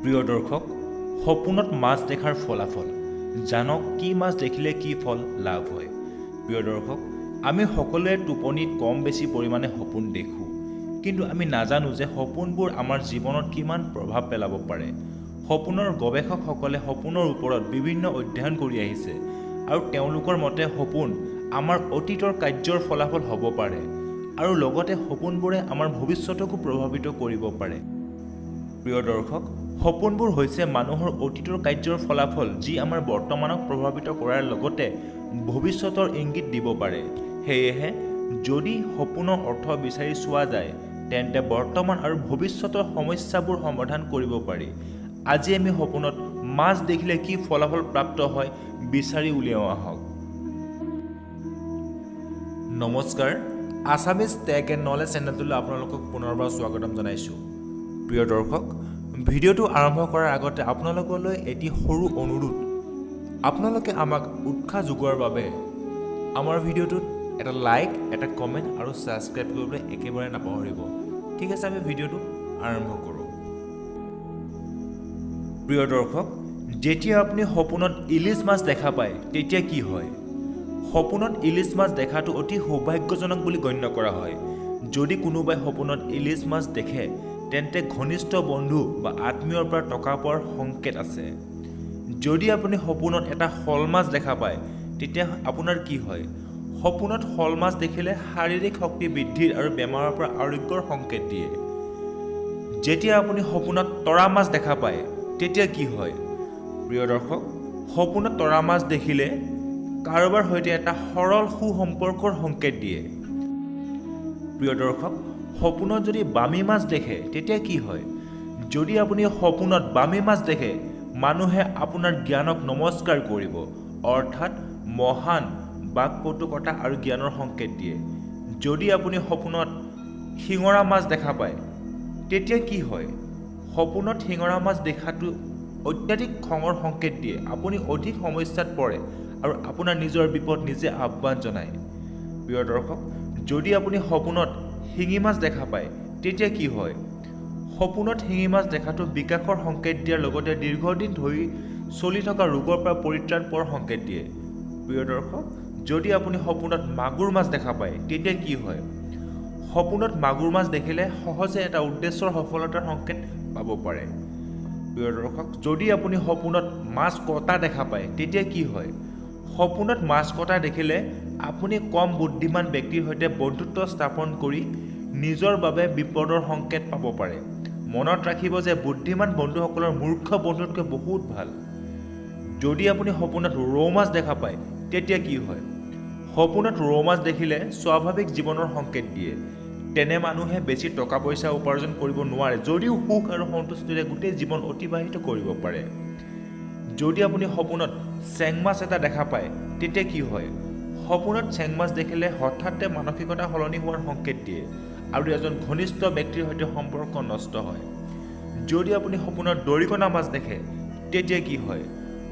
প্ৰিয় দৰ্শক, সপোনত মাছ দেখাৰ ফলাফল জানক। কি মাছ দেখিলে কি ফল লাভ হয়? প্ৰিয় দৰ্শক, আমি সকলোৱে টোপনিত কম বেছি পৰিমাণে সপোন দেখোঁ, কিন্তু আমি নাজানো যে সপোনবোৰ আমাৰ জীৱনত কিমান প্ৰভাৱ পেলাব পাৰে। সপোনৰ গৱেষকসকলে সপোনৰ ওপৰত বিভিন্ন অধ্যয়ন কৰি আহিছে আৰু তেওঁলোকৰ মতে সপোন আমাৰ অতীতৰ কাৰ্যৰ ফলাফল হ'ব পাৰে আৰু লগতে সপোনবোৰে আমাৰ ভৱিষ্যতকো প্ৰভাৱিত কৰিব পাৰে। প্ৰিয় দৰ্শক, সপোনবোৰ হৈছে মানুহৰ অতীতৰ কাৰ্যৰ ফলাফল, যি আমাৰ বৰ্তমানক প্ৰভাৱিত কৰাৰ লগতে ভৱিষ্যতৰ ইংগিত দিব পাৰে। সেয়েহে যদি সপোনৰ অৰ্থ বিচাৰি চোৱা যায়, তেন্তে বৰ্তমান আৰু ভৱিষ্যতৰ সমস্যাবোৰ সমাধান কৰিব পাৰি। আজি আমি সপোনত মাছ দেখিলে কি ফলাফল প্ৰাপ্ত হয় বিচাৰি উলিয়াওঁ আহক। নমস্কাৰ, আছামিজ টেক এণ্ড নলেজ চেনেলটোলৈ আপোনালোকক পুনৰবাৰ স্বাগতম জনাইছোঁ। প্ৰিয় দৰ্শক, ভিডিঅ'টো আৰম্ভ কৰাৰ আগতে আপোনালোকলৈ এটি সৰু অনুৰোধ। আপোনালোকে আমাক উৎসাহ যোগোৱাৰ বাবে আমাৰ ভিডিঅ'টোত এটা লাইক, এটা কমেণ্ট আৰু ছাবস্ক্ৰাইব কৰিবলৈ একেবাৰে নাপাহৰিব। ঠিক আছে, আমি ভিডিঅ'টো আৰম্ভ কৰোঁ। প্ৰিয় দৰ্শক, যেতিয়া আপুনি সপোনত ইলিছ মাছ দেখা পায়, তেতিয়া কি হয়? সপোনত ইলিছ মাছ দেখাটো অতি সৌভাগ্যজনক বুলি গণ্য কৰা হয়। যদি কোনোবাই সপোনত ইলিছ মাছ দেখে, তেন্তে ঘনিষ্ঠ বন্ধু বা আত্মীয়ৰ পৰা টকা পোৱাৰ সংকেত আছে। যদি আপুনি সপোনত এটা শ'ল মাছ দেখা পায়, তেতিয়া আপোনাৰ কি হয়? সপোনত শ'ল মাছ দেখিলে শাৰীৰিক শক্তি বৃদ্ধিৰ আৰু বেমাৰৰ পৰা আৰোগ্যৰ সংকেত দিয়ে। যেতিয়া আপুনি সপোনত তৰা মাছ দেখা পায়, তেতিয়া কি হয়? প্ৰিয় দৰ্শক, সপোনত তৰা মাছ দেখিলে কাৰোবাৰ সৈতে এটা সৰল সুসম্পৰ্কৰ সংকেত দিয়ে। প্ৰিয় দৰ্শক, সপোনত যদি বামী মাছ দেখে, তেতিয়া কি হয়? যদি আপুনি সপোনত বামী মাছ দেখে, মানুহে আপোনাৰ জ্ঞানক নমস্কাৰ কৰিব, অৰ্থাৎ মহান বাকপটুকতা আৰু জ্ঞানৰ সংকেত দিয়ে। যদি আপুনি সপোনত শিঙৰা মাছ দেখা পায়, তেতিয়া কি হয়? সপোনত শিঙৰা মাছ দেখাটো অত্যাধিক খঙৰ সংকেত দিয়ে। আপুনি অধিক সমস্যাত পৰে আৰু আপোনাৰ নিজৰ বিপদ নিজে আহ্বান জনায়। প্ৰিয় দৰ্শক, যদি আপুনি সপোনত শিঙি মাছ দেখা পায়, তেতিয়া কি হয়? সপোনত শিঙি মাছ দেখাটো বিকাশৰ সংকেত দিয়াৰ লগতে দীৰ্ঘদিন ধৰি চলি থকা ৰোগৰ পৰা পৰিত্ৰাণ পোৱাৰ সংকেত দিয়ে। প্ৰিয় দৰ্শক, যদি আপুনি সপোনত মাগুৰ মাছ দেখা পায়, তেতিয়া কি হয়? সপোনত মাগুৰ মাছ দেখিলে সহজে এটা উদ্দেশ্যৰ সফলতাৰ সংকেত পাব পাৰে। প্ৰিয় দৰ্শক, যদি আপুনি সপোনত মাছ কটা দেখা পায়, তেতিয়া কি হয়? সপোনত মাছ কটা দেখিলে আপুনি কম বুদ্ধিমান ব্যক্তিৰ সৈতে বন্ধুত্ব স্থাপন কৰি নিজৰ বাবে বিপদৰ সংকেত পাব পাৰে। মনত ৰাখিব যে বুদ্ধিমান বন্ধুসকলৰ মূৰ্খ বন্ধুতকৈ বহুত ভাল। যদি আপুনি সপোনত ৰৌ মাছ দেখা পায়, তেতিয়া কি হয়? সপোনত ৰৌ মাছ দেখিলে স্বাভাৱিক জীৱনৰ সংকেত দিয়ে। তেনে মানুহে বেছি টকা পইচা উপাৰ্জন কৰিব নোৱাৰে যদিও সুখ আৰু সন্তুষ্টিৰে গোটেই জীৱন অতিবাহিত কৰিব পাৰে। যদি আপুনি সপোনত চেং মাছ এটা দেখা পায়, তেতিয়া কি হয়? সপোনত চেং মাছ দেখিলে হঠাতে মানসিকতা সলনি হোৱাৰ সংকেত দিয়ে আৰু এজন ঘনিষ্ঠ ব্যক্তিৰ সৈতে সম্পৰ্ক নষ্ট হয়। যদি আপুনি সপোনত দৰিকণা মাছ দেখে, তেতিয়া কি হয়?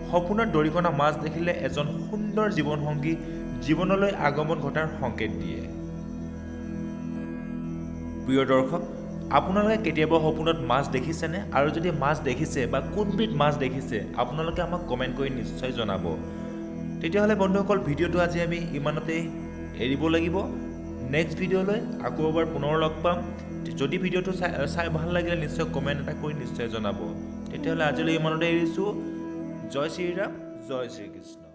সপোনত দৰিকণা মাছ দেখিলে এজন সুন্দৰ জীৱনসংগী জীৱনলৈ আগমন ঘটাৰ সংকেত দিয়ে। প্ৰিয় দৰ্শক, আপোনালোকে কেতিয়াবা সপোনত মাছ দেখিছেনে? আৰু যদি মাছ দেখিছে বা কোনবিধ মাছ দেখিছে, আপোনালোকে আমাক কমেণ্ট কৰি নিশ্চয় জনাব। তেতিয়াহ'লে বন্ধুসকল, ভিডিঅ'টো আজি আমি ইমানতেই এৰিব লাগিব। নেক্সট ভিডিঅ'লৈ আকৌ এবাৰ পুনৰ লগ পাম। যদি ভিডিঅ'টো চাই চাই ভাল লাগিলে, নিশ্চয় কমেণ্ট এটা কৰি নিশ্চয় জনাব। তেতিয়াহ'লে আজিলৈ ইমানতে এৰিছোঁ। জয় শ্ৰীৰাম, জয় শ্ৰীকৃষ্ণ।